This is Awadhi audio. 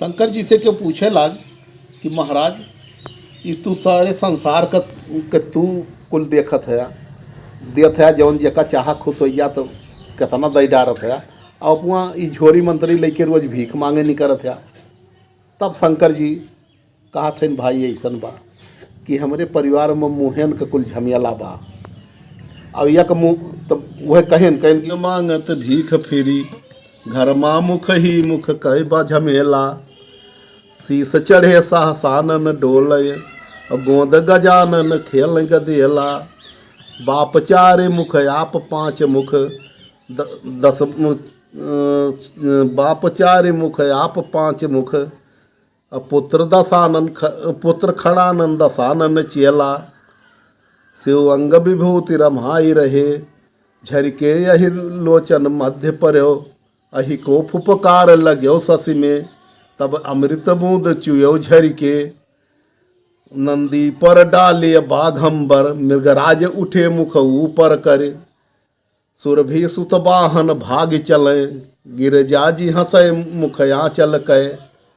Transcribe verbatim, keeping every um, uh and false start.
शंकर जी से क्यों पूछे लाग कि महाराज, ई तू सारे संसार का के तू कुल देखत है, देत है, जौन जेका चाहा खुश हो जा तो कितना दई डारत है, और अपना ई झोरी मंत्री लेके रोज भीख मांगे निकरत है। तब शंकर जी कहत हन, भाई, ऐसन बा कि हमरे परिवार में मुहेन के कुल झमेला बा। अब यक मुँह तब वह कहन, कहन कि मांगत भीख फिरी, घर मा मुख ही मुख कई बा झमेला। शीश चढ़े सहसानन डोले, गोंद गजानन खेल गदेला। बाप चार मुख आप पाँच मुख, द-, दस मु-, अ, बाप चार मुख आप पाँच मुख, अ पुत्र दसानन ख-, पुत्र खड़ानन दसानन चेला। शिव अंग विभूति रमाई रहे, झरिके यहि लोचन मध्य पर्यो। अहि को फुफकार लग्यो शशि में, तब अमृत बूंद चुयो झरिके। नंदी पर डाले बाघंबर, मृगराज उठे मुख ऊपर करे। सुरभि सुत वाहन भागि चले, गिरजा जी हँसै मुख आँचल कै।